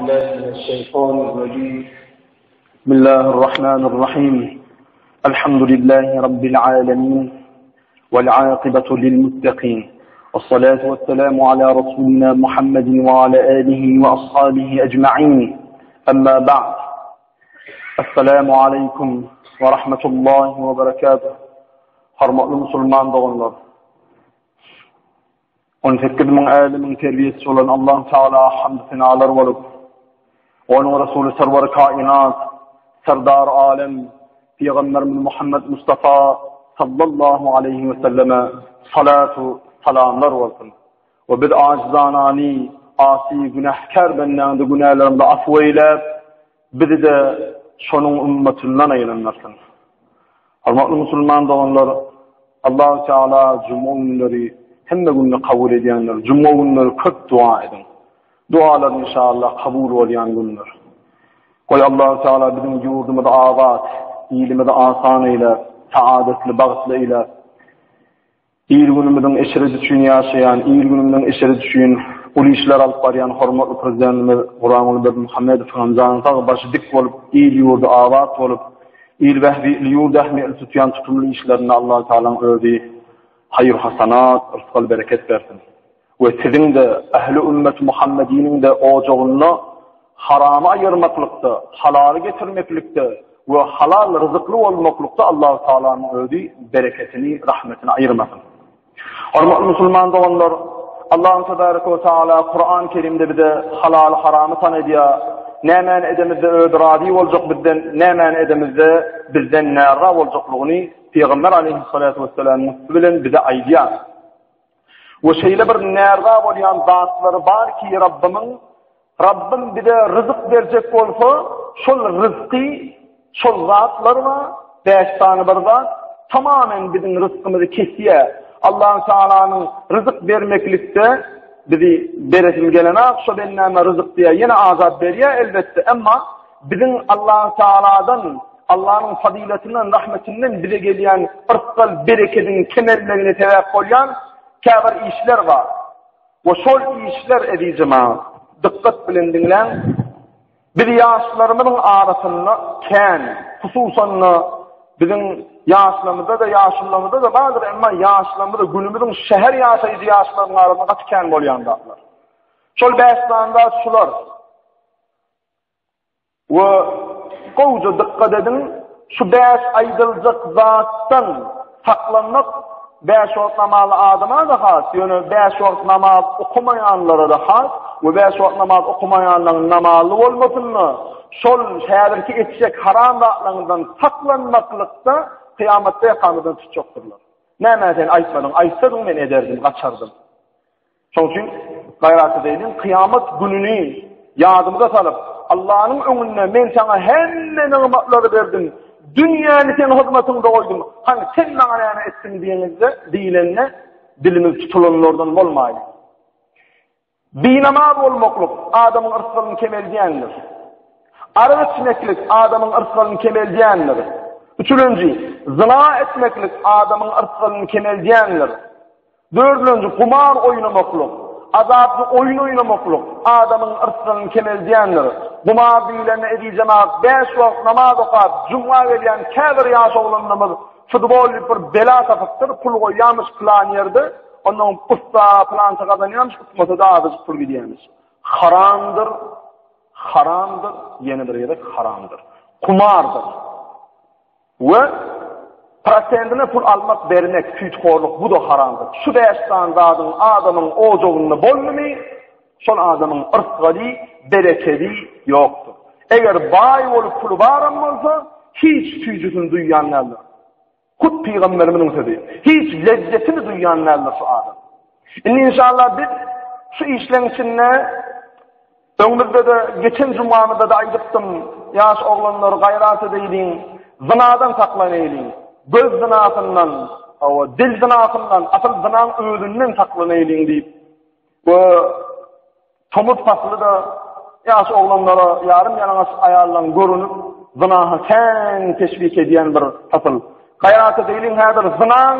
بالله من الشيطان الرجيم بسم الله الرحمن الرحيم الحمد لله رب العالمين والعاقبة للمتقين والصلاة والسلام على رسولنا محمد وعلى آله وأصحابه أجمعين أما بعد السلام عليكم ورحمة الله وبركاته Hormatly musulman doganlar! 18 müň älemiň terbiýeçisi bolan Allah Teala hamd senalar bolup, onuň Resuly Serwer kainat, Serdar alem, Pygamberimiz Muhammed Mustafa sallallahu aleyhi we selleme salatu salamlar bolsun. We biz ajizanany, asy, günähkär bendäňde günälerimizi afw eýläp, bizi-de şonuň ümmetyndan aýlandyrsyn. Hormatly musulman doganlar, Allahu Teala juma günleri hemme günde kabul edýändir. Juma günleri köp dua ediň. Dualar inşallah kabul bolýan gündür. Goý Allahu Teala biziň ýurdumyzy abat, ilimizi asan eýläp, saadetli, bagtly eýläp. Il-günümiziň eşreti üçin ýaşaýan, il-günümiziň eşreti üçin uly işler alyp barýan hormatly Prezidentimiz Gurbanguly Berdimuhamedowyň hem jany sag, başy dik bolup, il-ýurdy abat bolup, il bähbitli, ýurt ähmiýetli tutýan tutumly işlerinde Allatagalaň özi haýyr-hasanat, rysgal-bereket bersin. We siziň-de, ähli ümmeti Muhammediniň-de ojagynda haramy aýyrmaklykda, halaly getirmeklikde we halal ryzykly bolmaklykda Allahu Tagalanyň özi bereketini, rahmetini aýyrmasyn. Hormatly musulman doganlar, Allahu tebaraka we taala Kur'an Kerimde bize halaly haramy tanadýar. Nämäni edemizde özi razy boljak bizden, nämäni edemizde bizden närra boljaklygyny Pygamber aleyhissalatu vesselamyň üsti bilen bize aýdýar. We şeýle bir närza bolýan zatlary bar ki Rabbymyň, Rabbym bize ryzyk berjek bolsa, şol ryzky, şol zatlar bar, bäş sany bir zat, tamamen biziň ryzkymyzy kesýär. Allahu Tealanyň ryzyk bermeklikde bizi beresim gelenak, şo bendäme ryzyk diýär, ýene azap berýär elbetde, emma biziň Allahu Tealadan Allanyň fazyletinden, rahmetinden bize gelýän yrsgal berekediň kemelmegine sebäp bolýan käbir işler bar. We şol işler eziz jemagat, dykgat bilen diňläň. Biz ýaşlarymyzyň arasynda kän, hususan-da biziň ýaşlarymyzda-da, ýaşulularymyzda-da bardyr, emma ýaşlarymyzda günümiziň şäher ýaşaýjy ýaşlarynyň arasynda gaty kän bolýan zatlar. Şol bäş sany zat şular. We gowja dykgat ediň, şu bäş aýdyljak zatdan saklanmak bäş wagt namazly adama-da has, ýöne bäş wagt namaz okamaýanlara-da has we bäş wagt namaz okamaýanlaryň namazly bolmasynda, şol häzirki etjek haram zatlaryňdan saklanmaklykda kyýamatda ýakamyzdan tutjakdyrlar. Nämä sen aýtmadyň, aýtsadyň men ederdim, gaçardym. Şonuň üçin gaýrat edeýliň, kyýamat gününi ýadymyza salyp, Allanyň öňünde men saňa hemme nygmatlary berdim, dünýäni seň hyzmatyňda goýdum, hany sen maňa näme etdiň diýeňizde, diýlende dilimiz tutulanlardan bolmaýly. Binamaz bolmaklyk adamyň yrsgalyny kemeldýändir. Arak içmeklik adamyň yrsgalyny kemeldýändir. Üçülenji, zyna etmeklik adamyň yrsgalyny kemeldýändir. Dördülenji, gumar oýnamaklyk, azaply oýun oýnamaklyk adamyň yrsgalyny kemeldýändir. Gumar diýlende eziz jemagat, bäş wagt namaz okap, juma gelýän käbir ýaş oglanlarymyz futbol diýip bir bela tapypdyr, pul goýýarmyş pylan ýerde, ondan utsa pylança gazanýarmyş, utmasa-da azajyk pul gidýärmiş. Haramdyr, haramdyr, ýene bir gezek haramdyr. Kumardyr. We prosentine pul almak bermek süýthorluk bu-da haramdyr. Şu bäş sany zadyň adamyň ojagynda boldumy, şol adamyň yrsgaly, berekedi ýokdur. Eger baý bolup puly baram bolsa, hiç süýjüsini duýýan däldir. Hut pygamberimiziň sözi. Hiç lezzetini duýýan däldir şu adam. Indi inşallah biz şu işleň içinde Öňümizde-de, geçen jumamyzda-da aýdypdym, ýaş oglanlar gaýrat edeýliň, zynadan saklanaýlyň. Göz zynasyndan, hawa, dil zynasyndan, asyl zynaň özünden saklanaýlyň diýip. We tomus pasly-da ýaş oglanlara ýarym ýalaňaç aýallaryň görünip, zynaha kän teşwik edýän bir pasyl. Gaýrat edeýliň häzir zynaň.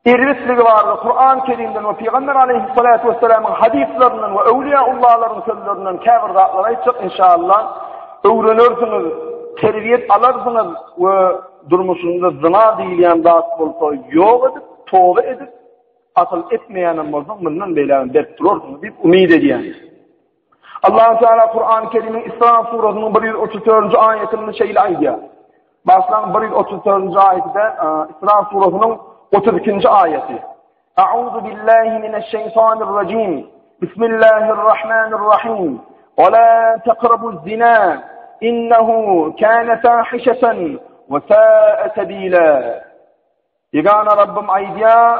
Erbetligi barada Kuran Kerimden we Pygamber aleýhissalatu wessalamyň hadyslaryndan we öwliýaullalaryň sözlerinden käbir zatlary aýtjak inşallah. Öwrenersiňiz, terbiýet alarsyňyz we durmuşyňyzda zyna diýilýän zat bolsa ýok edip, toba edip, asyl etmeýänem bolsaň mundan beýlägem berk durarsyňyz diýip umyt edýän. Allahu Teala Kur'an-ı Kerim'iň Isra surasynyň 134-nji aýatynda şeýle aýdýar. Başlaň 134-nji aýaty-da Isra surasynyň 32-nji aýaty. A'udhu billahi mineşşeýtanirrajim. Bismillahirrahmanirrahim. Wa la taqrabuz zina innehu kana fahişeten we sa'a sabila. Ýegana Rabbym aýdýar,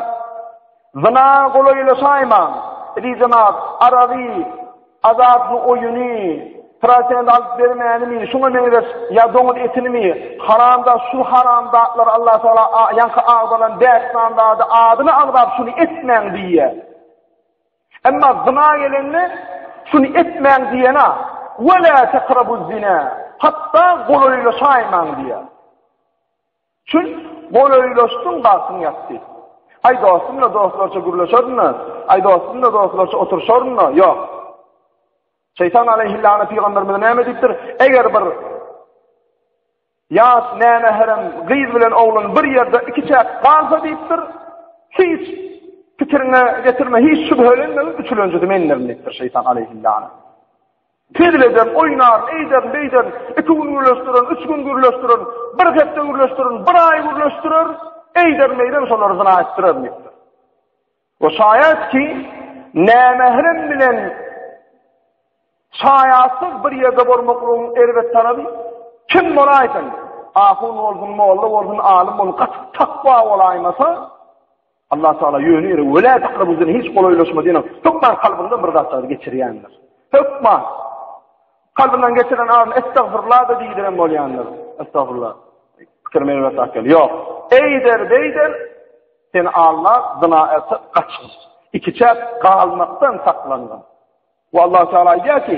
Zyna golaýlaşaýmaň! Eziz jemagat, aragy, azatly oýuny, prosent alyp bermänimi, şuňa meňzeş ýa doňuz etinimi, haram zat, şu haram zatlary Allah Tagala ýaňky agzalan bäş sany zady adyny agzap şuny etmäň diýýär. Emma zyna gelende şuny etmäň diýena, Ve la tekrabuz zina, hatda golaýlaşaýmaň diýýär. Çün golaýlaşdyň bagtyň ýatdy. Aý dostumla dostlarça gürleşerin-de, aý dostumla dostlarça oturyşaryn-da, ýok. Şeýtan aleýhillana pygamberimize näme diýipdir? Eger bir ýaş nämährem gyz bilen oglan bir ýerde ikiçäk galsa diýipdir, hiç pikiriňe getirme, hiç şübhelenmegin, üçülenjisi mendirin diýipdir şeýtan aleýhillana. Hezil ederin, oýnaryn, eýderin, beýderin, iki gün gürleşdirerin, üç gün gürleşdirerin, bir hepde gürleşdirerin, bir aý gürleşdirerin, eýderin, beýderin, şolary zyna etdirerin diýipdir. We şaýat ki, nämährem bilen şaýatsyz bir ýerde bolmaklygyň erbet tarapy, kim bolaýsyn, ahun bolsun, molla bolsun, alym bolsun, gaty takwa bolaýmasa, Allah Teala ýöne ýere wela takrabu zina hiç golaýlaşma diýen hökman kalbyňdan bir zatlary geçirýändir. Hökman. Kalbyndan geçiren adam estagfirullah da diýdiren bolýandyr. Estagfirullah. Pikir meni bir gel. Ýok. Eýder beýder seni Allah zina etse gaçgyn. Ikiçäk galmakdan saklangyn. We Allah Teala aýdýar ki,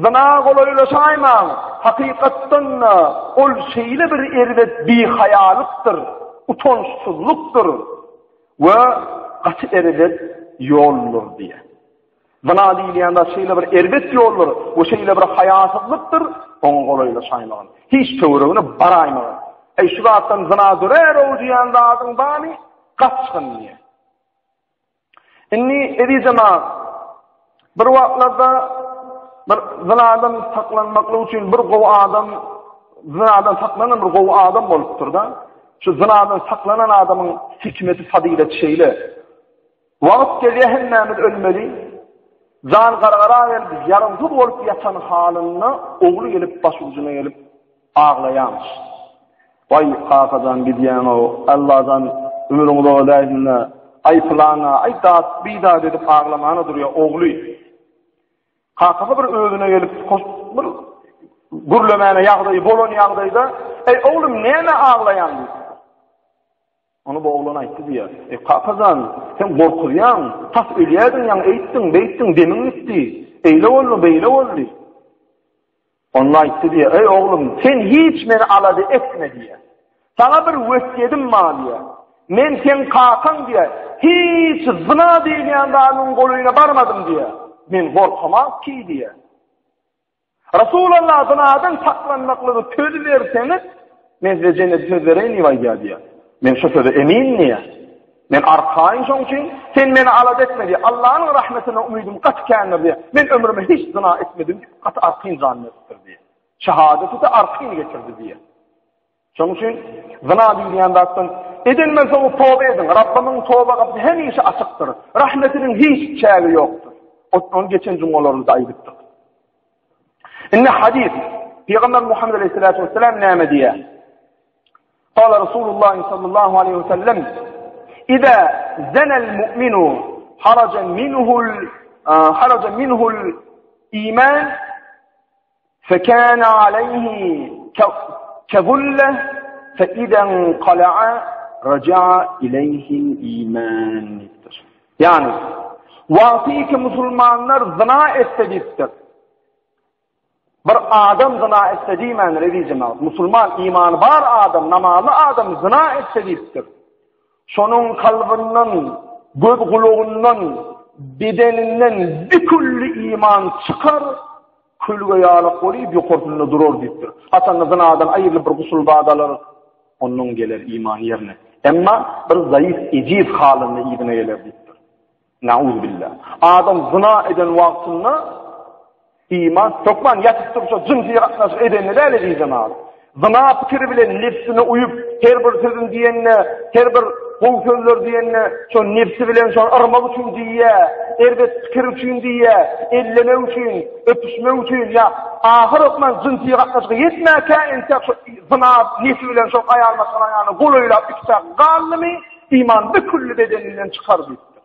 Zyna golaýlaşaýmaň, hakykatdan-da ol şeýle bir erbet bihaýalykdyr, utançsyzlykdyr we gaty erbet ýoldur diýýär. Zyna diýilýän zat şeýle bir erbet ýoldur we şeýle bir haýasyzlykdyr, oňa golaýlaşaýmagyn. Hiç töweregine baraýmagyn. Eý, şu zatdan zyna dörär-ow diýen zadyň barmy, gaçgyn diýýär. Indi eziz jemagat, bir wagtlarda bir zynadan saklanmaklyk üçin bir gowy adam zynadan saklanan bir gowy adam bolupdyr-da. Şu zynadan saklanan adamyň hikmeti, fazileti şeýle. Wagt gelýär hemmämiz ölmeli. Jan gargara gelip, ýaramsyz bolup ýatan halynda ogly gelip başujuna gelip Aglaýamyş. Waý, kakajan gidýäň-ow, Allajan ömrüň uzak edäýsin-dä, aý pylan-a, aý dat, bidat edip aglamana durýar ogly. Kakasy bir özüne gelip, bir gürlemäne ýagdaýy bolan ýagdaýda, Eý, oglum, näme aglaýaň diýipdir. Ony bu oglan aýtdy diýýär. Eý, kakajan, sen gorkuzýaň, tas ölýärdiň ýaňy eýtdiň, beýtdiň, demiň gitdi. Eýle boldy, beýle boldy. Onda aýtdy diýýär, Eý oglum, sen hiç meni alada etme diýýär. Saňa bir wesýedim bar diýýär. Men seň kakaň diýýär, hiç zyna diýilýän zadyň golaýyna barmadym diýýär. Men gorkamok ki diýýär. Resulallah zynadan saklanmaklygy söz berseňiz, men size jenneti söz bereýin diýip aýdýar diýýär. Men şu söze emin diýýär. Men arkaýyn şoň üçin, sen meni alada etme diýýär. Allanyň rahmetine umydym gaty kändir diýýär. Men ömrüme hiç zyna etmedim diýip, gaty arkaýyn jan beripdir diýýär. Şehadeti-de arkaýyn getirdi diýýär. Şonuň üçin zyna diýilýän zatdan edenmen soň toba ediň. Rabbymyň toba gapysy hemişe açykdyr. Rahmetiniň hiç çägi ýokdur. Ony geçen jumgalarymyzda aýdypdyk. Indi hadys. Pygamber Muhammed aleyhissalatu vesselam näme diýýär? Qala Rasulullah sallallahu aleyhi ve sellem İza zenel mu'minu haraja minhu'l haraja minhu'l iman Fekâne aleyhi kezulle feizenkala'a raja'a ileyhil iman diýipdir. Ýagny, wagty ki musulmanlar zyna etse diýipdir. Bir adam zyna etse diýmändir eziz jemagat. Musulman imany bar adam, namazly adam zyna etse diýipdir. Şonuň kalbyndan, göz-gulagyndan, bedeninden bikülli iman çykar, külge ýalak bolyp ýokarsynda durar diýipdir. Haçanda zynadan aýrylyp bir gusul zat alar, ondan geler iman ýerine. Emma bir zaýyf, ejiz halynda yzyna geler diýipdir. Nauzubillah. Adam zyna eden wagtynda iman hökman ýatyp dursa jynsy gatnaşyk edende däl eziz jemagat. Zyna pikiri bilen nebsine uýup, her bir sözün diýende, her bir gowy sözler diýende, şo nebsi bilen şony yrmak üçin diýýä, erbet pikir üçin diýýä, ellemek üçin, öpüşmek üçin ýa ahyr hökman jynsy gatnaşyga ýetmäkä entek şo zyna nesi bilen şo aýal maşgalaň ýanyna golaýlap ikiçäk galdymy, Iman bükülli bedeninden çykar diýipdir.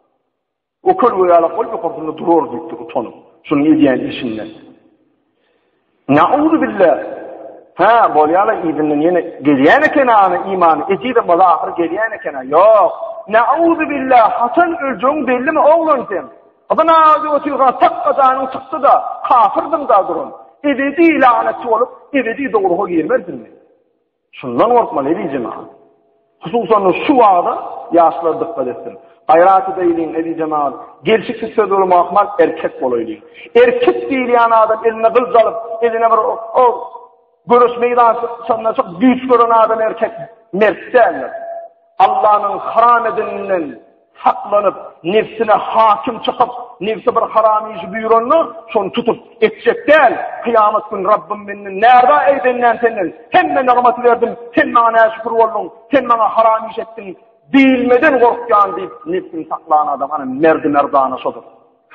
O kölge ýalak bolup ýokarsynda durar diýipdir utanyp. Şunuň edýän işinden. Nauzu billah. Hä, bolýala yzyndan ýene gelýän eken ana imany, ejizem bolsa ahyry gelýän eken. Ýok. Nauzu billah, haçan öljegiň bellimi oglan sen? Gyzyna diýip otyrka takga janyň çykdy-da, kafyrdyň-da duran. Ebedi lanetçi bolup, ebedi dowzaha girmersiňmi? Şundan gorkmaly eziz jemagat. Hususan-da şu wagda ýaşlar dykgat etsin. Gaýrat edeýliň eziz jemagat. Gelşiksiz söz bolmagy ahmal erkek bolaýlyň. Erkek diýilýän adam eline gylyç alyp, eline bir o göreş meýdançasynda çykyp güýç gören adam erkek mert däldir. Allanyň haram edeninden saklanyp, nebsine hakim çykyp, nebsi bir haram işi buýranda, şony tutup, etjek däl, kyýamat gün Rabbym menden närza eý bendäm senden, hemme nygmaty berdim, sen maňa näşükür bolduň, sen maňa haram iş etdiň diýilmeden gorkýan diýip, nebsini saklan adam ana merdi-merdana şodur.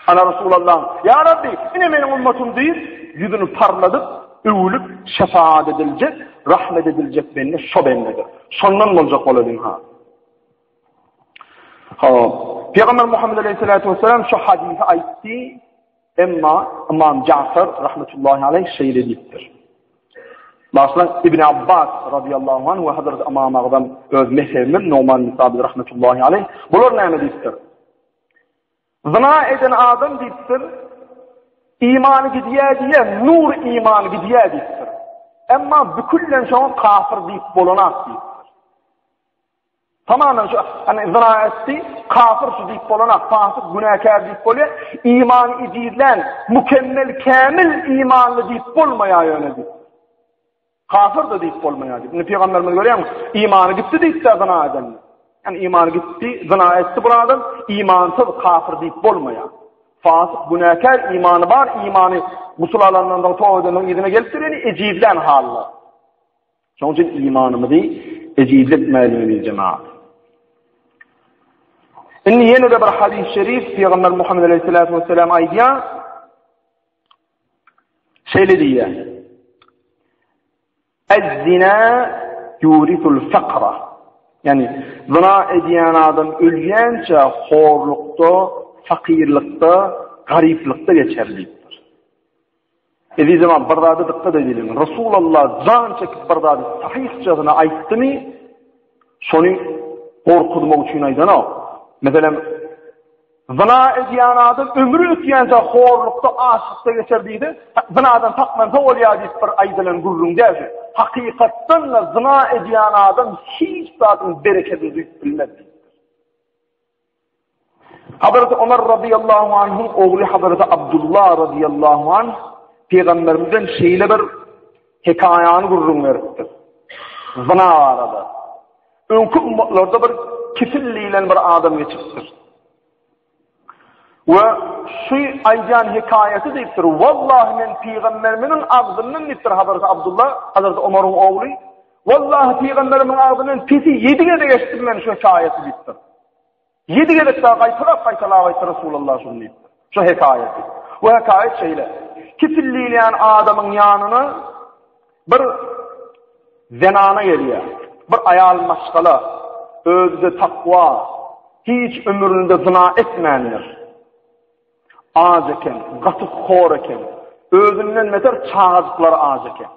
Ana Resulallaň, Ýa Rabbi, ine meniň ummatym diýip, ýüzüni parladyp, öwülip, şefaat ediljek, rahmet ediljek bende şo bendedir. Şondan boljak bolalyň ha. Hop. Pygamber Muhammed aleyhissalatu vesselam şu hadisi aýtdy, emma Imam Ja'far rahmetullahi aleyh şeýle diýipdir. Başlan Ibn Abbas radıyallahu anh we Hazrat Imam Agzam öz mezhebimiz Numan bin Sabit rahmetullahi aleyh bular näme diýipdir? Zyna eden adam diýipdir, imany gidýär diýýär, nur imany gidýär diýipdir. Emma büküllen şoňa kafir diýip bolanak diýipdir. Tamamen şu hani zyna etdi, kafir şu diýip bolanak, fasyk, günäkär diýip bolýar. Imany ejizlän, mükemmel, kämil imanly diýip bolmaýar ýöne diýip. Kafir-da diýip bolmaýar diýip. Indi pygamberimiz görýäňmi? Imany gitdi diýip-de zyna eden. Ýani imany gitdi, zyna etdi bir adam, imansyz kafir diýip bolmaýar. Fasyk, günäkär imany bar, imany gusul alandan soň toba edenden yzyna gelipdir, ýöne ejizlän halda. Şonuň üçin imanymyzy ejizletmäliň eziz jemaat. Indi ýene-de bir hadys-y şerif Pygamber Muhammed aleyhissalatu vesselam aýdýar. Şeýle diýýär. Ez-zina yurisul fakra. Ýani zina edýän adam ölýänçä horlukda, fakirlikde, garyplykda geçer diýipdir. Ezizim, bir zada dykgat edeliň. Resulullah jan çekip bir zady sahyhjasyna aýtdymy, şony gorkuzmak üçin aýdanok. Meselem, Zyna edýän adam ömri ötýänçä horlukda, açlykda geçer diýse, zynadan saklansa bolýar diýip bir aýdylan gürrüň däl şu. Hakykatdan-da zyna edýän adam hiç zadyň berekedini duýup bilmez diýipdir. Hazreti Omar radiyallahu anhuň ogly Hazreti Abdullah radiyallahu anh pygamberimizden şeýle bir hekaýany gürrüň beripdir. Zyna barada. Öňki ummatlarda bir Kifil diýlen bir adam geçipdir. We şu aýdýan hekaýaty diýipdir. Wallahi men pygamberimiziň agzyndan diýipdir Hazreti Abdullah, Hazreti Omaryň ogly. Wallahi pygamberimiň agzyndan pesi 7 gezek eşitdim men şu hekaýaty diýipdir. Ýedi gezek dagy gaýtalap-gaýtalap aýtdy Resulallah şuny diýipdir. Şu hekaýaty. Bu hekaýat şeýle. Kifil diýilýän adamyň ýanyna bir zenana gelýär. Bir aýal maşgala, özi-de takwa, hiç ömründe zyna etmändir. Aç eken, gaty hor eken. Özünden beter çagajyklary aç eken.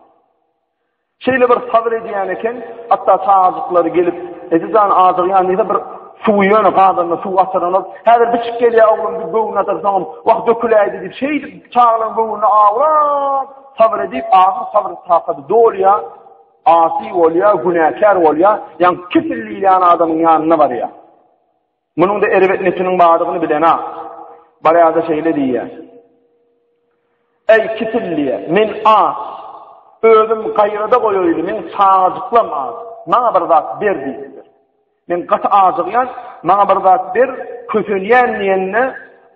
Şeýle bir sabyr edýän eken, hatda çagajyklary gelip, Eje jan ajygýan diýse bir suwy ýöne gazanda suw atyranok. Häzir biçik gelýär oglum diýip göwnüne atar soňam wah döküläýdi diýip şeýdip çagalaryň göwnüne awlap sabyr edip ahyr sabyr takady dolýar. Asy bolýar, günäkär bolýar, ýaňky kifil diýilýän adamyň ýanyna barýar. Munuň-da erbet netiniň bardygyny bilenok. Barýar-da şeýle diýýär. Eý, kifil diýýär, men aç. Özüm gaýrada goýaýly, meň çagajyklam aç. Maňa bir zat ber diýipdir. Men gaty ajygýan, maňa bir zat ber, kösenýän diýende,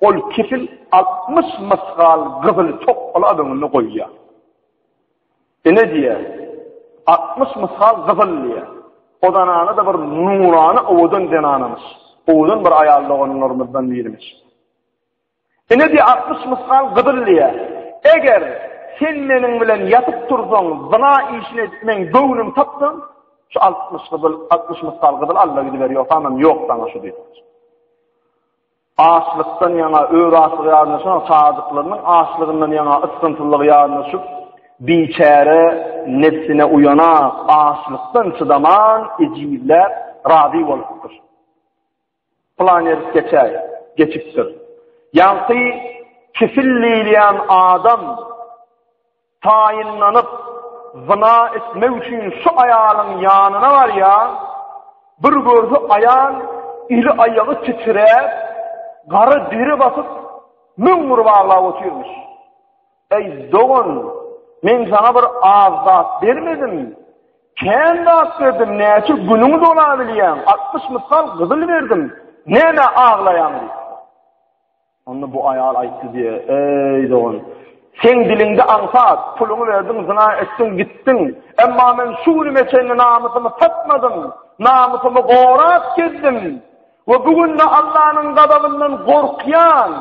ol kifil 60 mysgal gyzyly tokgalap öňünde goýýar. Ine diýýär, 60 mysgal gyzyl diýýär. O zanana-da bir nurana owadan zenanamyş. Owadan bir aýal doganlarymyzdan birimiş. Ine diýýär, 60 mysgal gyzyl diýýär. Eger sen meniň bilen ýatyp tursaň, zyna işini edip meň göwnümi tapsaň, şu 60 gyzyl, 60 mysgal gyzyl al-da gidiber, ýogsamam ýok saňa şu diýipdir. Açlykdan ýaňa öz açlygy ýadyna düşen, çagajyklarynyň açlygyndan ýaňa ysgynsyzlygy ýadyna düşüp, biçäre nebsine uýanak, açlykdan çydaman, ejizläp, razy bolupdyr. Pylan ýerik geçäý, geçipdir. Ýaňky kifil diýilýän adam Taýynlanyp, zyna etmek üçin şu aýalyň ýanyna barýar, bir görse aýal eli-aýagy titräp, gara deri basyp, müňňür baglap otyrmyş. Eý, dogan, men saňa bir az zat bermedim, kän zat berdim, näçe günüňi dolabilýäň, 60 mysgal gyzyl berdim, nämä aglaýaň diýipdir. Onda bu aýal aýtdy diýe, Eý, dogan, seň diliňde aňsat, puluňy berdiň, zyna etdiň, gitdiň. Emma men şu günüme çenli namysymy satmadym, namysymy gorap gezdim we bu günde Allanyň gazabyndan gorkýan.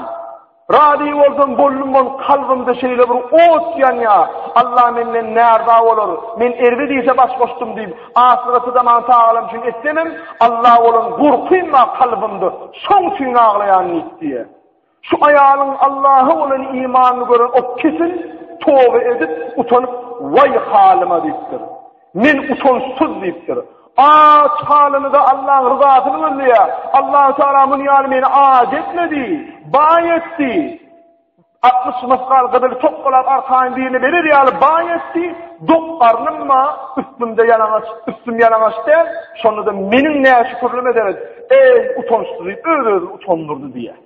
Razy bolsam boldum bol, kalbymda şeýle bir ot ýanýar. Alla menden närza bolar, men erbet işe baş goşdum diýip, açlyga çydaman çagalarym üçin etsemem, Alla bolan gorkym bar kalbymda, şoň üçin aglaýan diýip diýýär. Şu aýalyň Allaha bolan imanyny gören o kesil toba edip, utanyp, Waý halyma diýipdir. Men utançsyz diýipdir. Aç halyny-da Allaň ryzasyny gözleýär. Allahu Teala muny ýaly meni aç etmedi, baý etdi. 60 mysgal gyzyly tokgalap arkaýyn birine berer ýaly baý etdi, dok garnym bar, üstümde ýalaňaç, üstüm ýalaňaç däl, şonda-da meniň näşükürlime seret, eý, utançsyz diýip öz-özüni utandyrdy diýýär.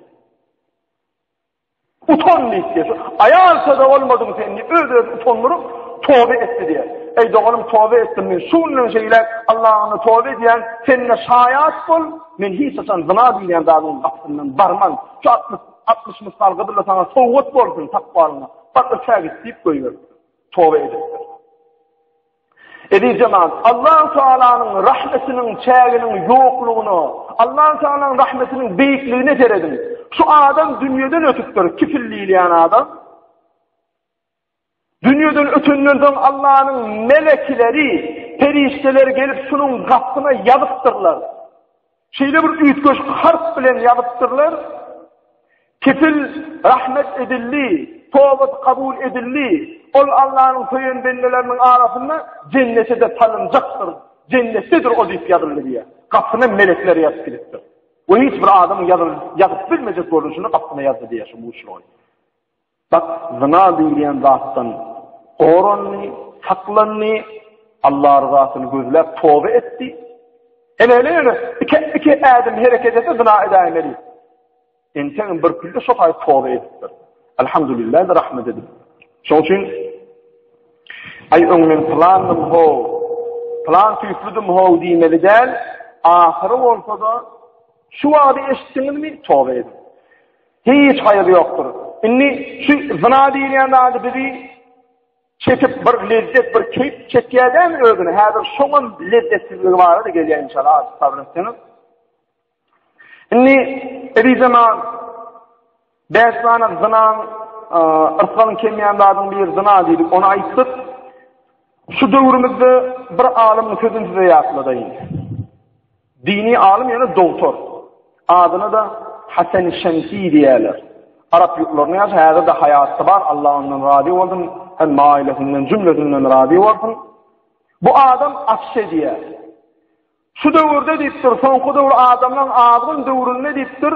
Utan diýip diýýär. Şu aýalça-da bolmadyň sen diýip öz-özüni utandyryp toba etdi diýýär. Eý doganym toba etdim men şu günden şeýläk Allahyna toba edýän, sen-de şaýat bol, men hiç haçan zyna diýilýän zadyň gapysyndan barman. Şu 60 60 mysgal gyzyl saňa sowgat bolsun takwalyňa. Bar ötä git diýip goýberipdir. Toba edipdir. Eziz jemaat, Allahu Tealanyň rahmetiniň çäginiň ýoklugyna, Allahu Tealanyň rahmetiniň beýikligine serediň. Şu adam dünýeden ötüpdir, kifil diýilýän adam. Dünýeden ötenden soň Allanyň melekileri, perişdeleri gelip şunuň gapysyna ýazypdyrlar. Şeýle bir üýtgeşik harp bilen ýazypdyrlar. Kefil rahmet edildi, tobat kabul edildi. Ol Allanyň söýen bendeleriniň arasynda jennete-de salynjakdyr, jennetdedir o diýip ýazyldy diýýär. Gapysyna melekler ýazyp gidipdir. We hiç bir adamyň ýazyp bilmejek görnüşinde gapysyna ýazdy diýýär şu buşlugy. Bak, zyna diýilýän zatdan gorandy, saklandy, Allah ryzasyny gözläp toba etdi. Hele hele ýöne iki, iki ädim hereket etse zyna edäýmeli. Entegem bir külde şo taý toba edipdir. Elhamdülillah de rahmet edip. Şoň üçin aý öň men pylandym ho, pylan tüýslüdim ho diýmeli däl, ahyry bolsa-da şu wagty eşitdiňizmi toba ediň. Hiç haýyr ýokdur. Indi şu zyna diýilýän zady bizi çekip bir lezzet, bir keýp çekýär dämi özüne? Häzir şoňam lezzetsizligi barada gelýär inşallah, azajyk sabyr etseňiz. Indi eziz jemaat, bäş sany zynaň, yrsgalyň kemýän zadyň biri zyna diýdik, ony aýtdyk. Şu döwrümizde bir alymyň sözüni size ýatladaýyn. Dini alym ýöne dogtor. Adyna-da Hasan Şemsi diýýärler. Arap ýurtlarynda ýaşaýar, häzir-de haýatda bar, Allah ondan razy bolsun, hemme ailesinden, jümlesinden razy bolsun. Bu adam açyş edýär. Şu döwürde diýipdir, soňky döwür adamlaryň azgyn döwründe diýipdir,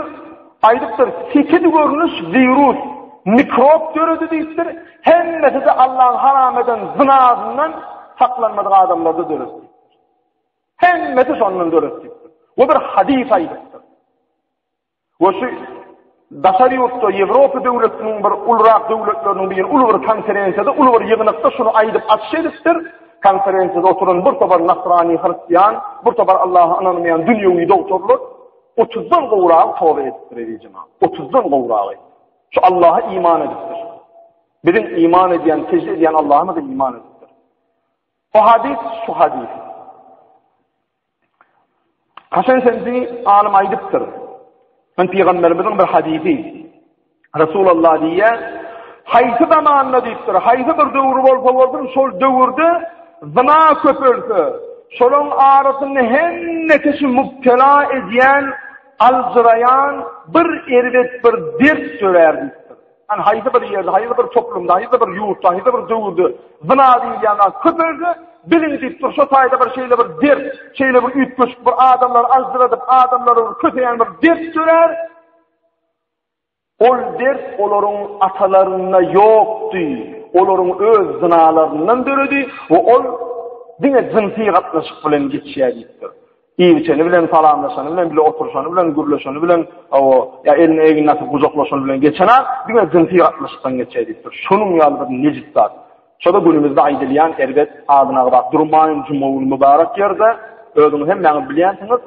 aýdypdyr, sekiz görnüş wirus, mikrop döredi diýipdir, hemmesi-de Allahyň haram eden zynasyndan. saklanmadyk adamlarda döredi diýipdir. Hemmesi şondan döredi diýipdir. We bir hadys aýdypdyr. We şu daşary ýurtda Ýewropa döwletiniň bir ulurak döwletleriniň biri uly bir konferensiýada, uly bir ýygnakda şuny aýdyp açyş edipdir. Konferensiýada oturan bir topar nasrani, hristian, bir topar Allaha ynanmaýan dünýewi dogtorlar otuzdan gowragy toba edipdir eziz jemagat. Otuzdan gowragy. Şu Allaha iman edipdir. Biziň iman edýän, sežde edýän Allahymyza iman edipdir. O hadys şu hadys. Hasan Semsi alym aýdypdyr. Men pygamberimiziň bir hadysy. Resulullah diýýär, haýsy zamanda diýipdir, haýsy bir döwür bolsa bolsun, şol döwürde zyna köpelse, şolaryň arasynda hemme kişi mübtela edýän, aljyraýan bir erbet bir dert dörär diýipdir. Ýani haýsy bir ýerde, haýsy bir toplumda, haýsy bir ýurtda, haýsy bir döwürde zyna diýilýän zat köpelse, biliň diýipdir, şo taýda bir şeýle bir dert, şeýle bir üýtgeşik bir adamlary aljyradyp, adamlary bir köseýän bir dert dörär. Ol dert olaryň atalarynda ýokdy, olaryň öz zynalaryndan döredi we ol diňe jynsy gatnaşyk bilen geçýär diýipdir. Iýip-içeni bilen, salamlaşany bilen, bile oturyşany bilen, gürleşeni bilen, hawa, ýa elini egnine atyp gujaklaşany bilen geçen-ä, diňe jynsy gatnaşykdan geçýär diýipdir. Şonuň ýaly bir nejis zat. Şo-da günümizde aýdylýan erbet adyny agzap durmaýyn, juma güni mübarek ýerde, özüňiz hemmäňiz bilýänsiňiz,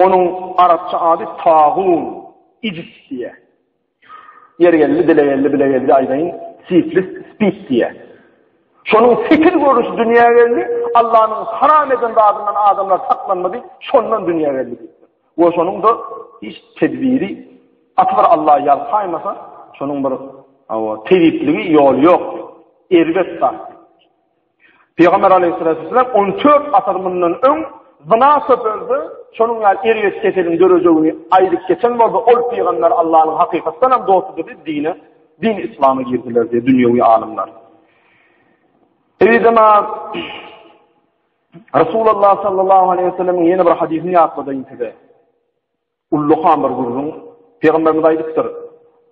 onuň arapça ady tagun, ijis diýýär. Ýeri geldi, dile geldi, bile geldi aýdaýyn, siflis, spid diýýär. Şonuň sekiz görnüşi dünýä geldi, Allanyň haram eden zadyndan adamlar saklanmady, şondan dünýä geldi diýipdir. We şonuň-da hiç tedbiri, aty bir Alla ýalkaýmasa, şonuň bir tebipligi ýoly ýok diýipdir. Erbet zat diýipdir. Pygamber aleyhissalatu vesselam 14 asyr mundan öň zyna köpelse, şonuň ýaly erbet keseliň dörejegini aýdyp geçen bolsa, ol pygamber Allanyň hakykatdan hem dostudyr diýip dine, din islama girdiler diýip dünýewi alymlar. Eý jemaat, Resulullah sallallahu aleyhi ve sellemiň ýene bir hadysyny ýatladaýyn size. Ullakan bir gürrüň. Pygamberimiz aýdypdyr,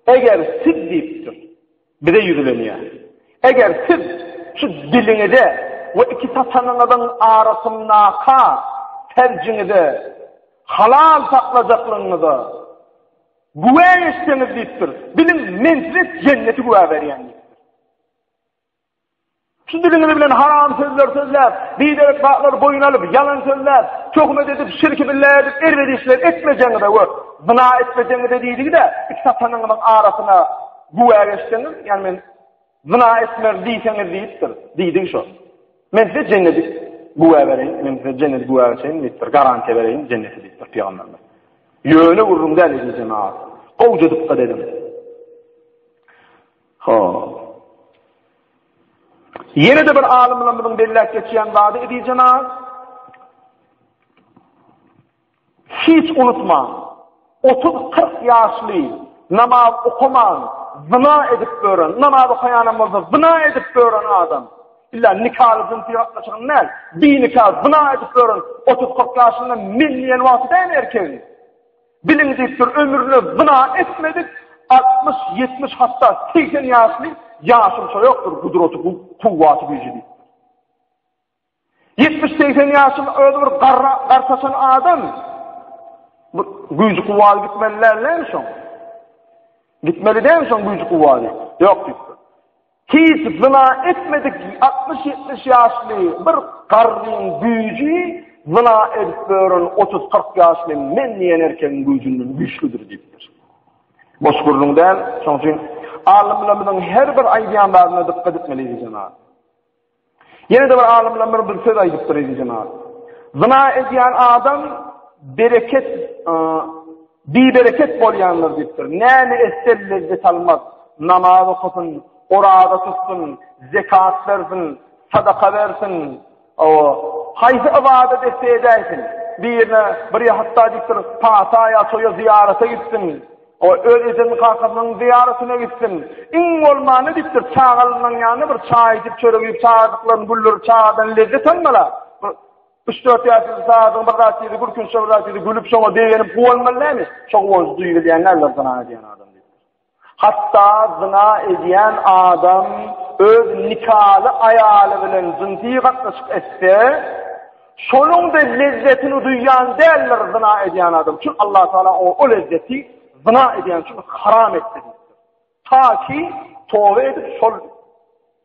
Eger siz diýipdir, bize ýüzlenýär. Eger siz şu diliňize we iki saçanyňyzyň arasyndaky ferjiňize halal saklajaklygyňyza güwä geçseňiz diýipdir, biliň men size jenneti güwä berýän diýipdir. Şu diliňiz bilen haram sözler sözläp, biderek zatlary boýun alyp, ýalan sözläp, töhmet edip, şirki billah edip, erbet işler etmejeňize we zyna etmejeňize diýdigi-de, iki satanyňyzyň arasyna güwä geçseňiz, ýagny men zyna etmerin diýseňiz diýipdir. Diýdigi şo. Men size jenneti güwä bereýin, men size jenneti güwä geçeýin diýipdir, garantiýa bereýin jenneti diýipdir pygamberimiz. Ýöne gürrüň däl eziz jemagat. Gowja dykgat ediň. Hop. Ýene-de bir alymlarymyzyň belläp geçýän zady eziz jemagat. Hiç unutmaň. 30-40 ýaşly namaz okaman, zyna edip ýören, namaz okaýanam bolsa zyna edip ýören adam. Illa nikaly jynsy gatnaşygyny däl, binika zyna edip ýören 30-40 ýaşynda men diýen wagty däl erkegiň. Biliň diýipdir, ömrüne zyna etmedik 60, 70 hatda 80 ýaşly ýaşulça ýokdur, gudraty, kuwwaty, güýji diýipdir. 70-80 ýaşly özi bir garra, gartaşan adam bu güýji kuwwaty gitmeli däl näme şoň? Gitmeli däl şoň güýji kuwwaty. Ýok diýipdir. Hiç zyna etmedik altmyş-ýetmiş ýaşly bir garryň güýji zyna edip ýören otuz-kyrk ýaşly men diýen erkegiň güýjünden güýçlüdir diýipdir. Boş gürrüň däl, şonuň üçin alymlarymyzyň her bir aýdýan zadyna dykgat etmeli eziz jemagat. Ýene-de bir alymlar bir söz aýdypdyr eziz jemagat. Zyna edýän adam bereket bibereket bolýandyr diýipdir. Näme etse lezzet almaz. Namaz okasyn, oraza tutsun, zekat bersin, sadaka bersin, o haýsy ybadat etse edäýsin. Birine bir ýa hatda diýipdir, pata ýa toýa zyýarata gitsin. O öz ejesiniň kakasynyň zyýaratyna gitsin. Iň bolmanda diýipdir, çagalarynyň ýanynda bir çaý içip, çörek iýip, çagajyklaryny güldürip, çagadan lezzet almaly. Bir üç-dört ýaşly çagajygyň bir zat diýdi, gülkünçje bir zat diýdi, gülüp şoňa begenip guwanmaly dälmi? Şo guwanjy duýup bilýän däldir zyna edýän adam diýipdir. Hatda zyna edýän adam. öz nikaly aýaly bilen jynsy gatnaşyk etse, şonuň-da lezzetini duýýan däldir zyna edýän adam. Çünki Allah Taala oňa o lezzeti zyna edýän üçin haram etdi diýipdir. Ta ki toba edip şol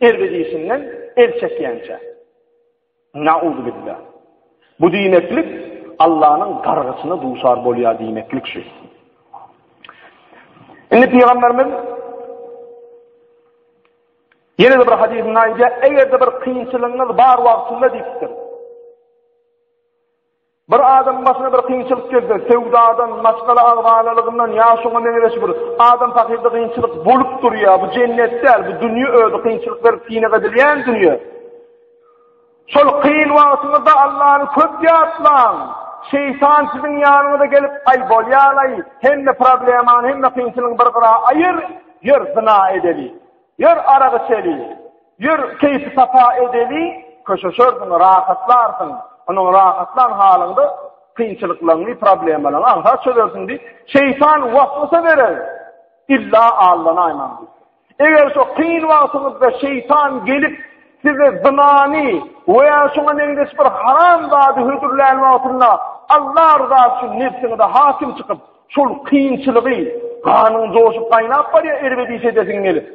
erbet işinden el çekýänçä. Nauzubillah. Bu diýmeklik Allanyň gargyşyna duşar bolýar diýmeklik şu. Indi pygamberimiz ýene-de bir hadysynda aýdýar, eger-de bir kynçylygyňyz bar wagtynda diýipdir. Bir adamyň başyna bir kynçylyk gelse, söwdadan, maşgala agzalalygyndan ýa şoňa meňzeş bir adam pahyrda kynçylyk bolup durýar. Bu jennet däl, bu dünýe özi kynçylyk berip synag edilýän dünýe. Şol kyn wagtyňyzda Allany köp ýatlaň. Şeýtan siziň ýanyňyza gelip, aý bolýalaý, hemme problemany, hemme kynçylygy bir gyra aýyr, ýör zyna edeli. Ýör arak içeli, ýör keýpi-sapa edeli, köşeşersiň, rahatlarsyň. Onuň rahatlan halyňda kynçylyklaryňy, problemalaryňy aňsat çözersiň diýip, şeýtan waswasa berer. Illa aldanaýmaň diýip. Eger şo kyn wagtyňyzda şeýtan gelip size zynany we ýa şoňa meňzeş bir haram zady hödürlän wagtynda Allah ryzasy üçin nebsiňize hakim çykyp, Şol kynçylygy, ganyň joşup gaýnap barýar erbet iş edesiň gelip.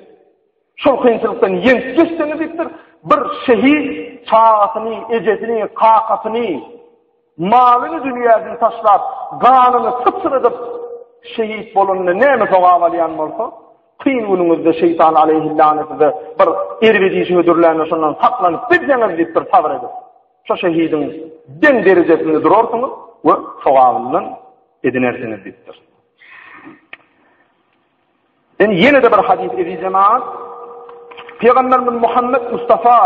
Şol kynçylykdan ýeňip geçseňiz diýipdir, bir şehit çagasyny, ejesini, kakasyny, malyny, dünýäsini taşlap, ganyny syçradyp şehit bolanda näme sogap alýan bolsa, kyn günüňizde şeýtan aleýhillâne size bir erbet işi hödürlände şondan saklanyp bilseňiz diýipdir, sabyr edip. Şo şehidiň deň derejesinde durarsyňyz we sogabyndan edinersiňiz diýipdir. Indi ýene-de bir hadys eziz jemaat. Pygamberimiz Muhammed Mustafa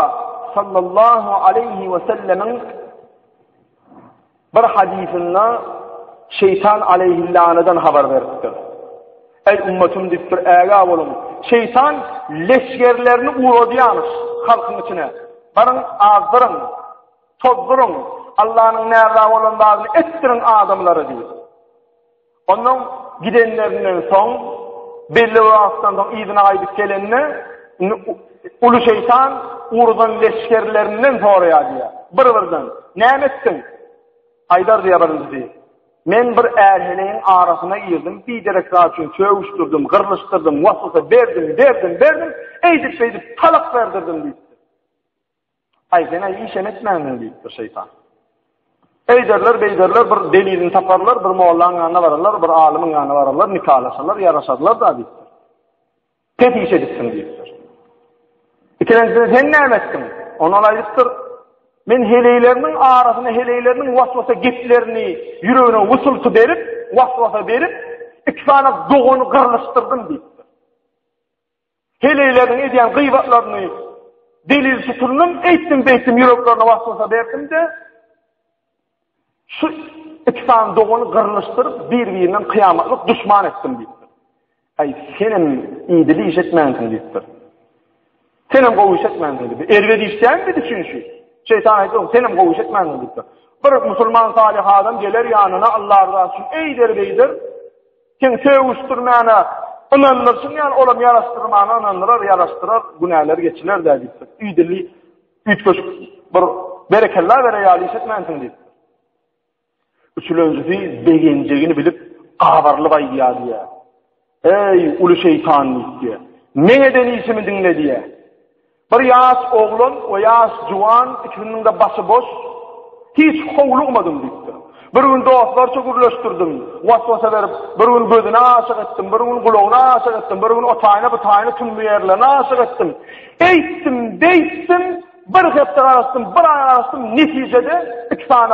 sallallahu aleyhi we sellemiň bir hadysynda şeytan aleyhillanadan habar beripdir. Eý ummatym diýipdir, ägä boluň. Şeýtan leşgerlerini ugradýarmyş halkyň içine. Baryň azdyryň, tozduryň, Allanyň närza bolan zadyny etdiriň adamlara diýip. Ondan gidenlerinden soň, belli bir wagtdan soň yzyna gaýdyp gelende, uly şeýtan ugradan leşgerlerinden soraýar diýýär. Bir-birden, näme etdiň? Aýdar diýýär birinjisi. Men bir är-heleýiň arasyna girdim, biderek zat üçin sögüşdirdim, gyrlyşdyrdym, waswasa berdim, berdim, berdim, eýdip-beýdip talak berdirdim diýipdir. Aý, sen-ä işem etmänsiň diýipdir şeýtan. Eýderler, beýderler, bir delilini taparlar, bir mollaň ýanyna bararlar, bir alymyň ýanyna bararlar, nikalaşarlar, ýaraşarlar-da diýipdir. Pes iş edipsiň diýipdir. Ikilenjisine sen näme etdiň? Ondan aýdypdyr, men heleýleriniň arasyna heleýleriniň waswasa geplerini ýüregine wysulty berip, waswasa berip, iki sany dogany gyrlyşdyrdym diýipdir. Heleýleriniň edýän gybatlaryny delil tutundym, eýtdim, beýtdim, ýüreklerine waswasa berdim-de, şu iki sany dogany gyrlyşdyryp, bir-birinden kyýamatlyk duşman etdim diýipdir. Aý, senem idili iş etmänsiň diýipdir. Senem gowy iş etmänsiň diýipdir. Erbet iş dälmi biz üçin şu? Şeýtan aýtdy, senem gowy iş etmänsiň diýipdir. Bir musulman salyh adam geler ýanyna Allah rızasy üçin eýder beýder. Sen sögüşdirmäne ynandyrşyň ýaly olam ýaraşdyrmana ynandyrar, ýaraşdyrar, günäler geçiler dä diýipdir. Idili üýtgeşik bir berekella bere ýaly iş etmänsiň diýipdir. Üçülenjisi begenjegini bilip, gabarylyp aýdýar diýýär. Eý, uly şeýtan diýip. Meň eden işimi diňle diýýär. Bir ýaş oglan we ýaş juwan ikisiniň-de başy boş, hiç howlugmadym diýipdir. Bir gün dostlarça gürleşdirdim, waswasa berip, bir gün gözüne aşyk etdim, bir gün gulagyna aşyk etdim, bir gün o taýyna bu taýyna tüm bu ýerlerine aşyk etdim. Eýtdim, beýtdim, Bir hepde garaşdym, bir aý garaşdym, netijede iki sany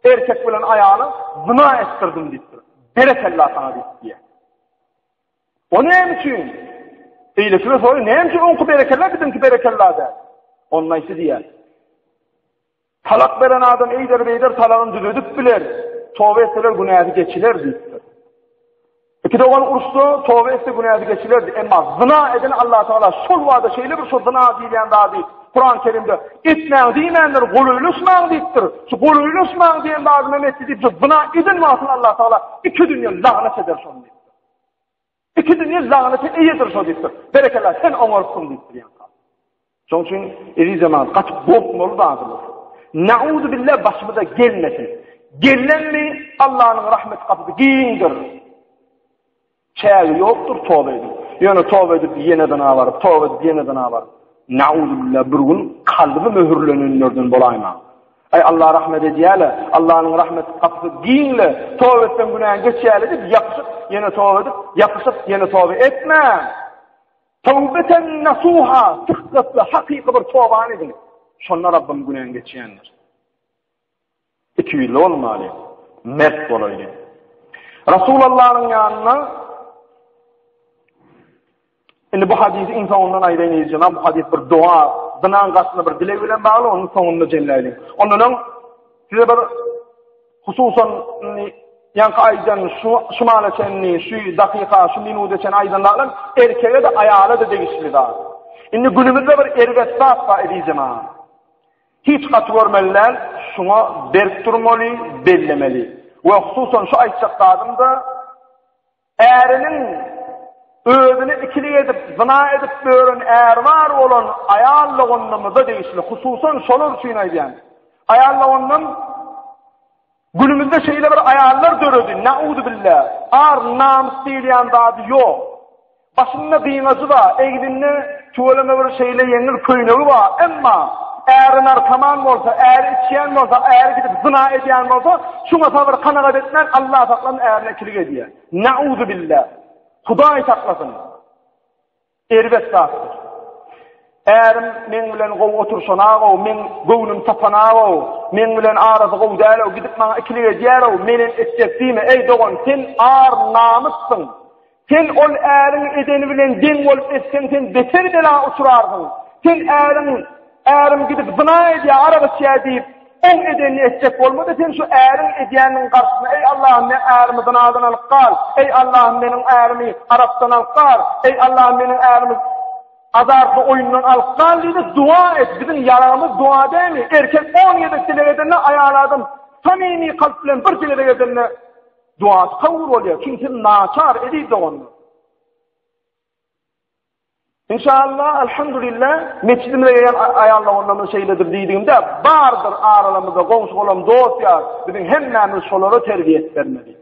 erkek bilen aýaly zyna etdirdim diýipdir. Berekella saňa diýip diýýär. O näme üçin? Beýlekine soraýar, näme üçin oňky berekella, biziňki berekella däl? Onda aýtdy diýýär. Talak beren adam eýder-beýder talagyny düzedip biler. Toba etseler günäsi geçiler diýipdir. Iki dogan uruşsa, toba etse günäsi geçilerdi. Emma zyna eden Allah Taala şol wada şeýle bir şo zyna diýilýän zady Kuran Kerimde etmäň diýmändir, golaýlaşmaň diýipdir. Şu golaýlaşmaň diýen zadyny hem etdi diýip, şu zyna eden wagtyny Allah Taala iki dünýe lagnat eder şony diýipdir. Iki dünýe lagnata eýedir şo diýipdir. Berekella sen oňarypsyň diýipdir. Şonuň üçin eziz jemagat gaty gorkmaly zadymyz. Nauzu billah başymyza gelmesin. Gellenmi Allanyň rahmet gapysy giňdir. Çägi ýokdur toba edip. Ýöne toba edip ýene zyna baryp, toba edip ýene zyna baryp. Nauzu billah bir gün kalby möhürlenenlerden bolaýmaň. Aý Allah rahmet edýäle, Allanyň rahmet gapysy giňle, toba etseň günäň geçýäle diýip ýapyşyp ýene toba edip, ýapyşyp ýene toba etmäň. Tawbeten nasuha, sykgatly, hakyky bir tobany ediň. Şonda Rabbym günäňi geçýändir. Ikiýüzli bolmaly, mert bolaýly. Rasulallanyň ýanyna Indi bu hadysy iň soňundan aýdaýyn diýeceğim. Bu hadys bir dua, zynaň garşysynda bir dileg bilen bagly, onuň soňunda jemläýliň. Ondan öň size bir Hususan indi ýaňky aýdan şu şu mala çenli, şu dakyka, şu minuda çenli aýdan zatlar erkege-de, aýala-da degişli zat. Indi günümizde bir erbet zat bar eziz jemagat. Hiç gaty görmeli däl, şuňa berk durmaly, bellemeli. We hususan şu aýtjak zadym-da äriniň özüne ikilik edip, zyna edip ýören äri bar bolan aýal doganlarymyza degişli, hususan şolar üçin aýdýan. Aýal doganlarym Günümizde şeýle bir aýallar döredi, nauzubilla, ar namys diýilýän zady ýok. Başynda gyňajy bar, egninde tüweleme bir şeýle ýeňil köýnegi bar, emma äri narkoman bolsa, äri içýän bolsa, äri gidip zyna edýän bolsa, şuňa sabyr kanagat etmän Allah saklasyn ärine ikilik edýär. Nauzubilla. Hudaý saklasyn. Erbet zatdyr. Ärim meň bilen gowy oturyşanag-ow, meň göwnüm tapanag-ow, meň bilen arasy gowy däl-ow, gidip maňa ikilik edýär-ow, menem etjek diýme. Eý dogan, sen ar-namyssyň. Sen ol äriň edeni bilen deň bolup etseň, sen beter bela uçrarsyň. Sen äriň, ärim gidip zyna edýär, arak içýär diýip, oň edenini etjek bolma-da, sen şu äriň edýäniniň garşysyna, Eý Allahym, meň ärimi zynadan alyp gal, eý Allahym, meniň ärimi arakdan alyp gal, eý Allahym, meniň ärimi azartly oýundan alyp gal diýip dua et. Biziň ýaragymyz dua dälmi? Erkek on gezek dileg edende, aýal adam samimi kalp bilen bir dileg edende duasy kabul bolýar. Çünki siz naçar, eziz doganlar. Inşallah, elhamdülillah, mesjidimize gelýän aýal doganlarymyz şeýledir diýdigimde, bardyr aralarymyzda goňşy-golam, dost-ýar, biziň hemmämiz şolara terbiýe etdirmeli.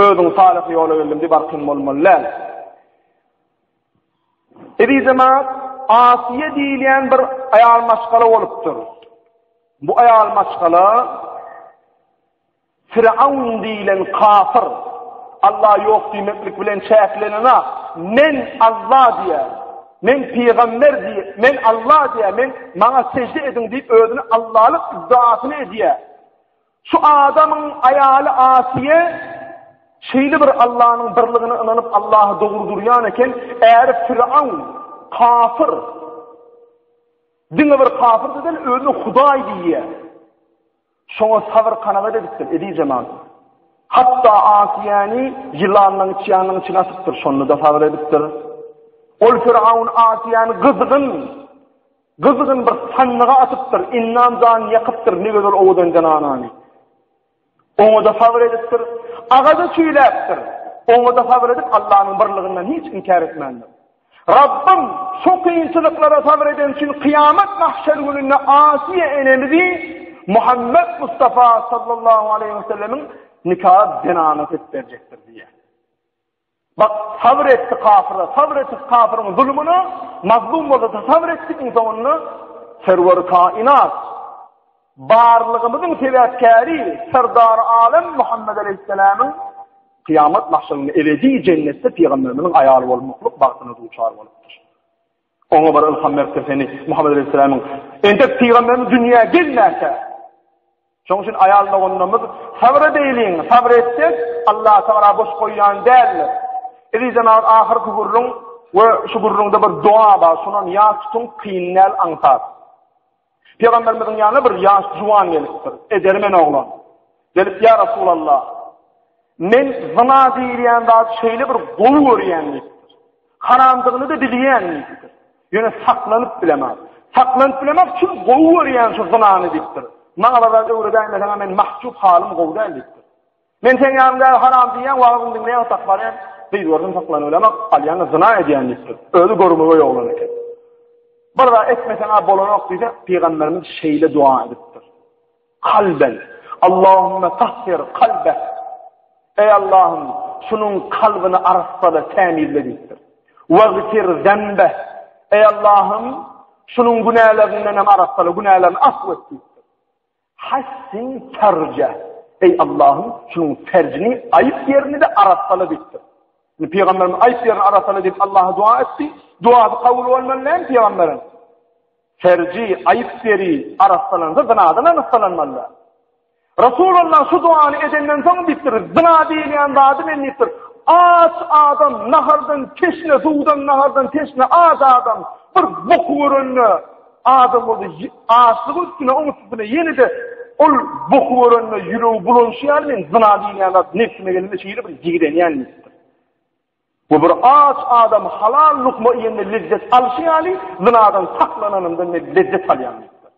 Özüň salyh ýola geldim diýip arkaýyn bolmaly däl. Eziz jemaat, Asiýe diýilýän bir aýal maşgala bolupdyr. Bu aýal maşgala Firawun diýlen kafyr, Alla ýok diýmeklik bilen çäklenenok, Men Alla diýýär, men pygamber diýýär, men Alla diýýär, men maňa sežde ediň diýip özüni Allalyk iddiasyny edýär. Şu adamyň aýaly Asiýe şeýle bir Allanyň birligine ynanyp Allaha dogry durýan eken, äri Firawun, kafyr. Diňe bir kafyr-da däl, özüne Hudaý diýýär. Şoňa sabyr-kanagat edipdir, eziz jemagat. Hatda Asiýäni ýylanlaryň içýanynyň içine atypdyr, şonda-da sabyr edipdir. Ol Firawun Asiýäni gyzgyn, gyzgyn bir sandyga atypdyr, endam janyny ýakypdyr, ne gözel owadan zenanany. Oňa-da sabyr edipdir. Agaja çüýläpdir. Oňa-da sabyr edip, Allanyň birliginden hiç inkär etmändir. Rabbym şu kynçylyklara sabyr eden üçin kyýamat mahşer gününde Asiýe enemizi Muhammet Mustafa sallallahu aleýhi we sellemiň nika zenanasy edip berjekdir diýýär. Bak sabyr etdi kafyra, sabyr etdi kafyryň zulumyna, mazlum bolsa-da sabyr etdi iň soňunda serwer kainat barlygymyzyň sebäpkäri Serdar alem Muhammed aleyhisselamyň Kyýamat mahşerinde ebedi jennetde pygamberimiziň aýaly bolmaklyk bagtyna duçar bolupdyr. Oňa bir ylham beripdir seni Muhammed aleyhisselamyň entek pygamberimiz dünýä gelmänkä. Şonuň üçin aýal doganlarymyz sabyr edeýliň, sabyr etsek Allah Tagala boş goýýan däldir. Eziz jemagat ahyrky gürrüň we şu gürrüňde bir doga bar, şonam ýat tutuň kyn däl aňsat. Pygamberimiziň ýanyna bir ýaş juwan gelipdir, edermen oglan. Gelip, Ýa Rasulallah, men zyna diýilýän zady şeýle bir gowy görýän diýipdir. Haramdygyny-da bilýän diýipdir. Ýöne saklanyp bilemok. Saklanyp bilemok, çünki gowy görýän şu zynany diýipdir. Maňa bir zat öwredäýmeseň men mahjup halym gowy däl diýipdir. Men seň ýanyňda haram diýýän, wagyzyňy diňleýän otak barýan, gyz görsem saklanyp bilemok, alýan-da zyna edýän diýipdir. Özi görmegeý oglan eken. Bir zat etmeseň-ä bolanok diýse, pygamberimiz şeýle dua edipdir. Kalben. Allahümme tahhir kalbeh. Eý Allahym, şunuň kalbyny arassala, tämizle diýipdir. Wagfir zenbeh. Eý Allahym, şunuň günälerinden hem arassala, günälerini afw et diýipdir. Hassin ferje. Eý Allahym, şunuň ferjini, aýyp ýerini-de arassala diýipdir. Indi pygamberimiz aýyp ýerini arassala diýip Allaha dua etdi. Duasy kabul bolmaly däl pygamberiň. Ferji, aýyp ýeri arassalansa zynadan arassalanmaly. Resulullah şu duany edenden soň diýipdir, zyna diýilýän zady men diýipdir. Aç adam nahardan teşne, suwdan nahardan teşne aç adam bir boky görende adam boldy, açlygy üstüne, oň üstüne ýene-de ol boky görende ýüregi bulanşy ýaly men zyna diýilýän zat nebsime gelende şeýle bir ýigrenýän diýipdir. Bu bir aç adam halal lukma iýende lezzet alşy ýaly zynadan saklananymdan men lezzet alýan diýipdir.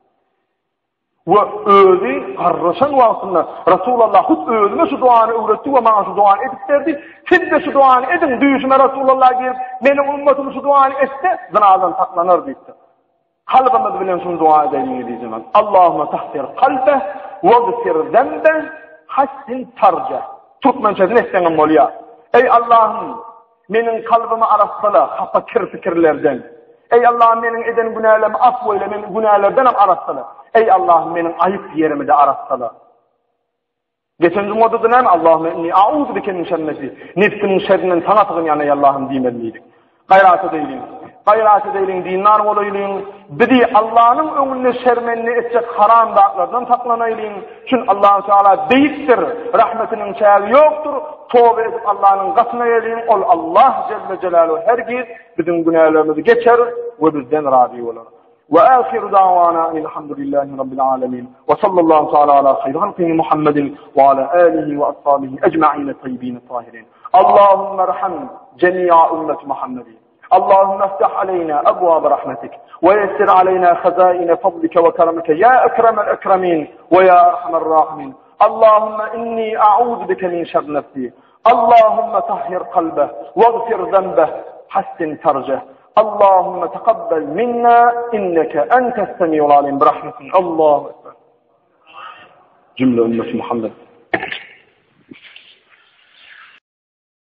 We özi garraşan wagtynda Resulallah hut özüme şu duany öwretdi we maňa şu duany edip berdi. Siz-de şu duany ediň, düýşüme Resulallah girip, meniň ümmetym şu duany etse, zynadan saklanar diýipdir. Kalbymyz bilen şuny dua edeliň diýjemez. Allahumma tahhir kalbe wagfir zenbe hassin farje. Türkmençesini etseňem bolýar. Eý Allahym, Meniň kalbymy arassala hapa kir pikirlerden. Eý Allahym meniň eden günälerimi afw eýle, meni günälerdenem arassala. Eý Allahym meniň aýyp ýerimi-de arassala. Geçen jumada-da näme Allahümme inni a'uzu bike min şerri nefsi. Nefsimiň şerrinden saňa sygynýan eý Allahym diýmeli diýdik. Gaýrat edeýliň. Gaýrat edeýliň, dindar bolaýlyň. Bizi Allanyň öňünde şermende etjek haram zatlardan saklanaýlyň. Çün Allahu Teala beýikdir, rahmetiniň çägi ýokdur. Toba edip Allanyň gatyna geliň, ol Allah Celle Celaluhu hergiz biziň günälerimizi geçer we bizden razy bolar. Ve ahiru da'wana elhamdülillahi rabbil alamin. Ve sallallahu taala ala hayri halqihi Muhammedin ve ala alihi ve ashabihi ecma'in tayyibin tahirin. Allahümme erham cemi'a ümmeti Muhammedin. اللهم افتح علينا أبواب رحمتك ويسر علينا خزائن فضلك وكرمك يا أكرم الأكرمين ويا أرحم الراحمين اللهم إني أعوذ بك من شر نفسي اللهم طهر قلبه واغفر ذنبه حسن فرجه اللهم تقبل منا إنك أنت السميع العليم برحمة الله أكبر جملة أمة محمد.